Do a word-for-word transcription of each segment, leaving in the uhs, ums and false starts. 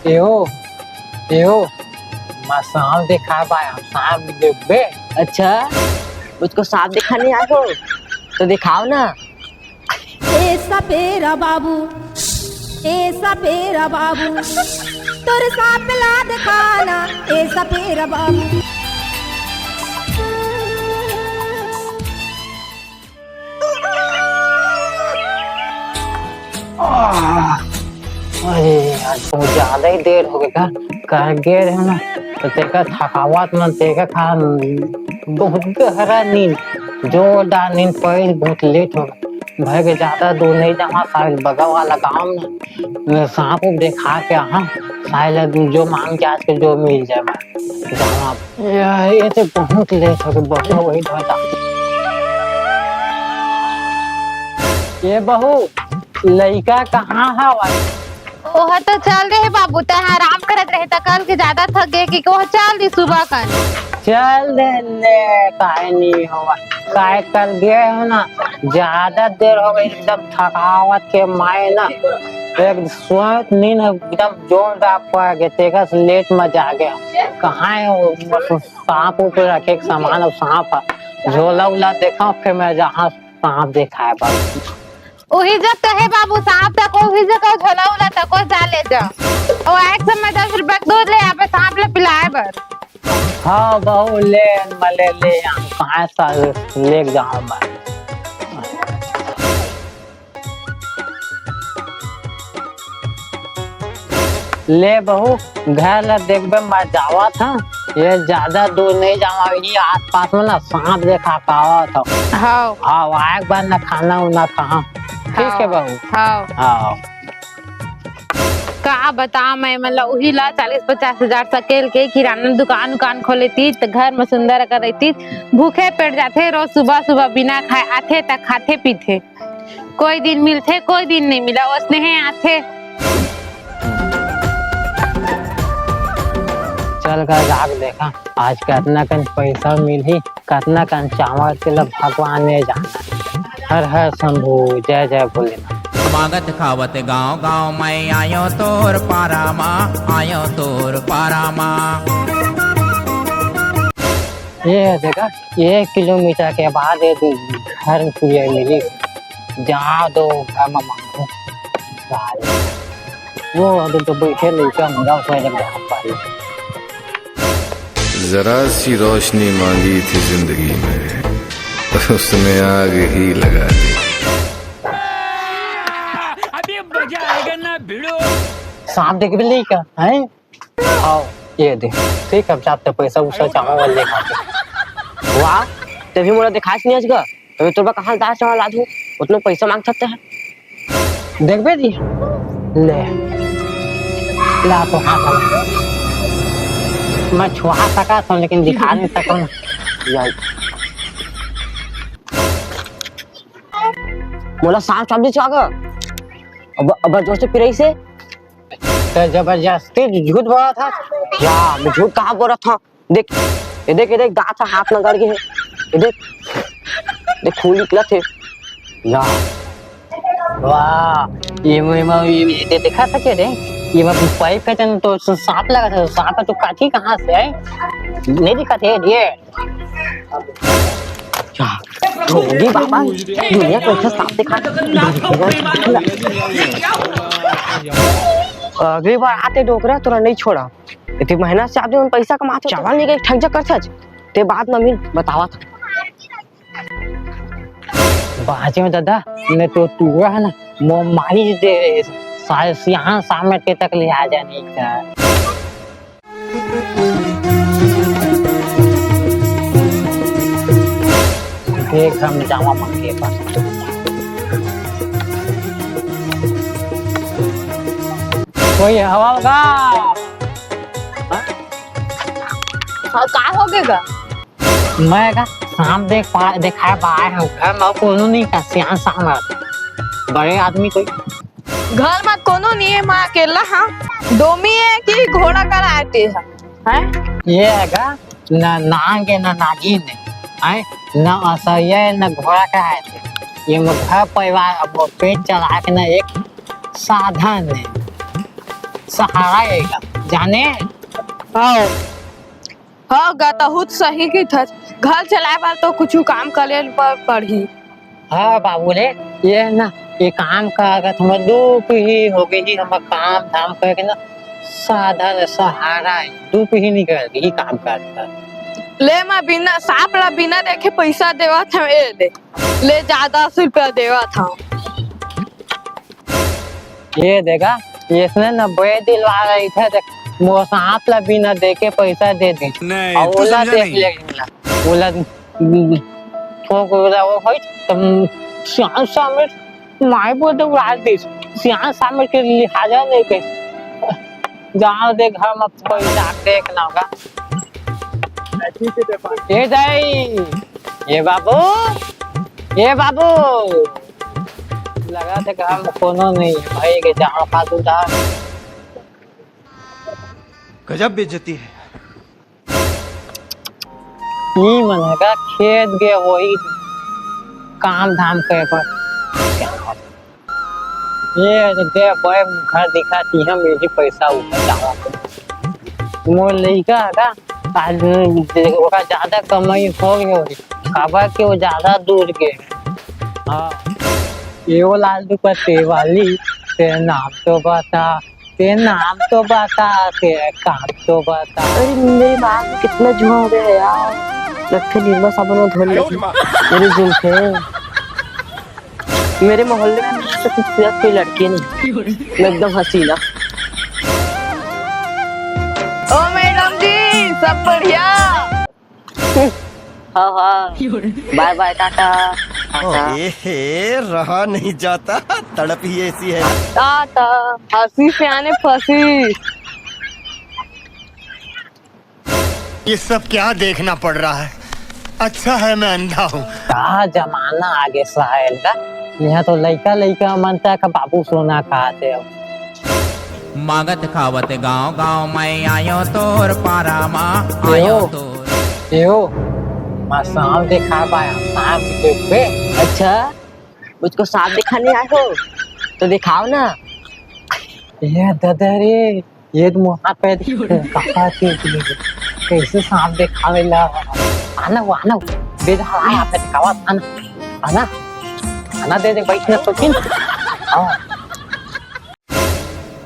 एहो, एहो, मैं सांप देखा पाया, सांप देखबे? अच्छा, उसको सांप दिखाने आए हो, तो दिखाओ ना। ए सपेरा बाबू, ए सपेरा बाबू, तोर सांप ला दिखाना, ए सपेरा बाबू। आह, अरे यार, तो ज्यादा ही देर हो गया, कहाँ गए रहे ना, तो तेका थकावट मन तेका खा, बहुत गहरा नींद, जोरदार नींद पड़ी, बहुत लेट हो गया। भाई के ज्यादा दूर नहीं जावा, शायद बगल वाला गाँव में सांप उप देखा के, हाँ, शायद जो मांग के आज के जो मिल जाए, मैं जावा। ये, ये तो बहुत लेट हो गया, बहू वही धोता। ये बहू, लइका कहाँ हवय? ओह तो चल रहे बाबू, तैं आराम करत रहे, त कल के ज्यादा थक गए कि ओह चल दी सुबह कन। चल दे ले, काहे नहीं होवा? काहे कल गए हो ना, ज्यादा देर हो गई, एकदम थकावट के मारे ना, एक सोच नींद एकदम जोरदार पड़ गए, तेकस लेट में जागे। कहाँ है वो? सांप ऊपर रखे एक सामान, और सांप है, झोला उला देखा, फिर मैं जहाँ सांप देखा है बस। उही जग कहे बाबू, सांप तको उही जग, झोला उला तको जा ले जा। और एक समय दस रुपया के दूध ले आबे सांप ले पिलाए बर। हाँ बहू, ले, मैं ले, ले आऊँ, कहाँ से लेके जाऊँ मैं? ले बहू, घर ला देखबे, मैं जावत हूँ। ये ज्यादा दूर नहीं जावा, ये आसपास में ना सांप देखा पावत हूँ। हाँ। हाँ, आए के बाद ना खाना उना खा। ठीक है हाँ। बहू? हाँ। हाँ। का बता मैं, मतलब, उही ला चालीस पचास हजार सकेल के किराना दुकान उकान खोलेती, त घर में सुंदर अकन रहती। भूखे पेट जाथे, रोज सुबह सुबह बिना खाए आथे, त खाथे पीथे। कोई दिन मिलथे, कोई दिन नहीं मिला, ओसने हे आथे। चल का जाग देखा, आज कतना कन पैसा मिलही, कतना कन चावल के ल भगवान ने जाना। हर हर शंभू, जय जय भोलेनाथ। मांगत खावत गांव गांव मैं आयो तोर पारा मा, आयो तोर पारा मा। ये है देखा, एक किलोमीटर के बाद ये दू घर में कुरियर मिली। जा दो घर में मांगो। साले। वो अभी तो बैठे लड़का मुंडा उसमें जब हाथ पाई। जरा सी रोशनी मांगी थी जिंदगी में, उसने आग ही लगा दी। अभी मजा आएगा ना भिड़ो। सांप देख भी नहीं क्या है? आओ, ये दे। ठीक, अब जाते पैसा उसा चावल वावल लेखा के। वाह, तभी मोला दिखास नहीं आज का। तभी तोर बा कहाँ दास चावल लादू, उतना पैसा मांग सकते हैं। देखबे जी, ले, ला तो हाथ में। मैं छुआ सका था, लेकिन दिखा नहीं सकूँ। यार। मोला सांप चाप दी छुआ का। अब, अब जोर से पिराई से। त जबरदस्ती झूठ बोला था। या, मैं झूठ कहाँ बोला था? देख, ये देख, ये देख, दांत ह हाथ में गड़ गए हे। ये देख, देख, खून निकलत हे। या। वाह, ये में, ये में, ये दे-, देखा था क्या रे? ये में पाइप का जन तो स-, सांप लगा था, सांप तो काटी कहाँ से है? नहीं दिखा थे ये। क्या? ढोंगी बाबा, दुनिया को अच्छा सांप दिखा। अगली बार आते डोकरा तोरा नहीं छोड़ा। इतनी मेहनत से आदमी मन पैसा कमाथे, चावल नहीं गए, ठग जा करथच। ते बाद में मिल, बतावत। बाजे में दादा, ने तो तू है ना, मो मारी दे, सारे सियान सामने के तक ले आ जाने का। देख हम जावा मांगे बस। कोई हवा होगा? हाँ, का हो गए गा? मैं का सांप देख पा, दिखाए पाए हूँ। घर में कोनो नहीं का सियान सांप है। बड़े आदमी कोई। घर में कोनो नहीं है, मैं अकेला हाँ। डोमी है कि घोड़ा कराए ते है? हैं? ये है का? ना नाग है, ना नागिन है। हैं? ना असैया है, ना घोड़ा कराए ते। ये मोर घर परिवार अब मोर पेट चलाए के ना एक साधन है। सहारा हे गा, जाने? हव। हव गा, तहूँ तो सही कहिथस। घर चलाए बर तो कुछु काम करे बर पड़ही। हाँ बाबू रे, ये ना, ये काम का अगर हमर दू पीढ़ी हो गई, हमर काम धाम करके ना साधन सहारा हे, दू पीढ़ी निकल गई काम करता। ले, मैं बिना, सांप ला बिना देखे पैसा देवत हँव, ए ले, ले जा दस रुपया देवत हँव। ये दे गा, इसने ना बे दिलवा रही थे, देख, मोर सांप ला बिना देखे पैसा दे दी। नहीं, अउ तू ओला समझा देख नहीं। ले ना, ओला, हम्म, ठोक ओला वो होई, तब सियान सामने माई बोल दे उड़ा दी, सियान सामने के लिहाजा नहीं कही। जाओ दे घर में पैसा देख ना होगा। ए दाई, ए बाबू, ए बाबू, लगा थे घर में कोनो नहीं हे भाई के जहाँ पास उधार। गजब बेइज्जती है। ई मन ह का खेत गे होही काम धाम करे बर। ये दे बे घर दिखा ती हम यही पैसा ऊपर जावा। मोर लइका ह का आज ओकर ज्यादा कमाई हो गई होही, काबर के वो ज्यादा दूर गे हे। हाँ, ये वो लाल दुपट्टे वाली, तेरा नाम तो बता, तेरा नाम तो बता, तेरा काम तो बता। अरे, मेरे बाल में कितना जुआ हो गया है यार। लगता है निरमा साबुन में धो लेती। मेरी जुल्फे, मेरे मोहल्ले में मुझसे खूबसूरत कोई लड़की नहीं, मैं एकदम हसीना। ओ मैडम जी, सब बढ़िया? हाँ, हाँ। बाय बाय, टाटा। टाटा। ओए हे, रहा नहीं जाता, तड़प ही ऐसी है। टाटा, हंसी से आने फंसी। ये सब क्या देखना पड़ रहा है? अच्छा है मैं अंधा हूँ। का जमाना आगे साहेल का, यहाँ तो लइका लइका मन तक बाबू सोना खाते हो। मांगत खावत गांव गांव मैं आयो तोर पारा मा, आयो तोर। ए हो, मैं सांप देखा पाया, सांप देखबे। अच्छा, मुझको सांप दिखाने आए हो तो दिखाओ ना। ए दादा रे, ये तो मुहा पे काका के कैसे सांप देखावे ला। आना वो, आना वो। दे दे, हाँ, यहाँ पे दिखावा, आना। आना। आना दे दे, बैठ ना तो फिर। हाँ।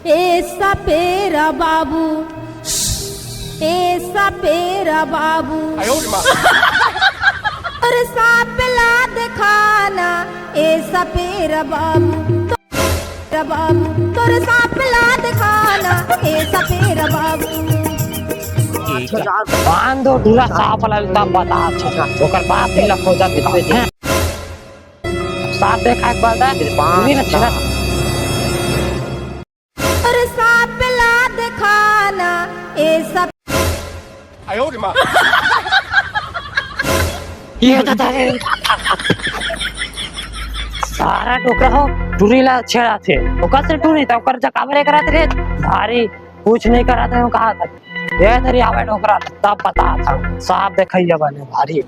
ए सपेरा बाबू, ए सपेरा बाबू। अरे सांप ला दिखाना, ए सपेरा बाबू। बाबू, तोर सांप ला दिखाना, ए सपेरा बाबू। बांध दो, पूरा सांप ला तब बता, अच्छा, ओकर बाप ला खोजा दिखा। सांप देखा एक बार दा, पूरी ना छेड़ा। अरे सांप ला दिखाना, ए सब। ये दादा रे। सारा डोकरा हो, टूरी ला छेड़ा थे। ओकर से टूरी था, ओकर जकाबरे करा थे रे। भारी कुछ नहीं करा था, कहा था। ये तेरी आवे डोकरा, तब पता था। सांप देखइया बने भारी।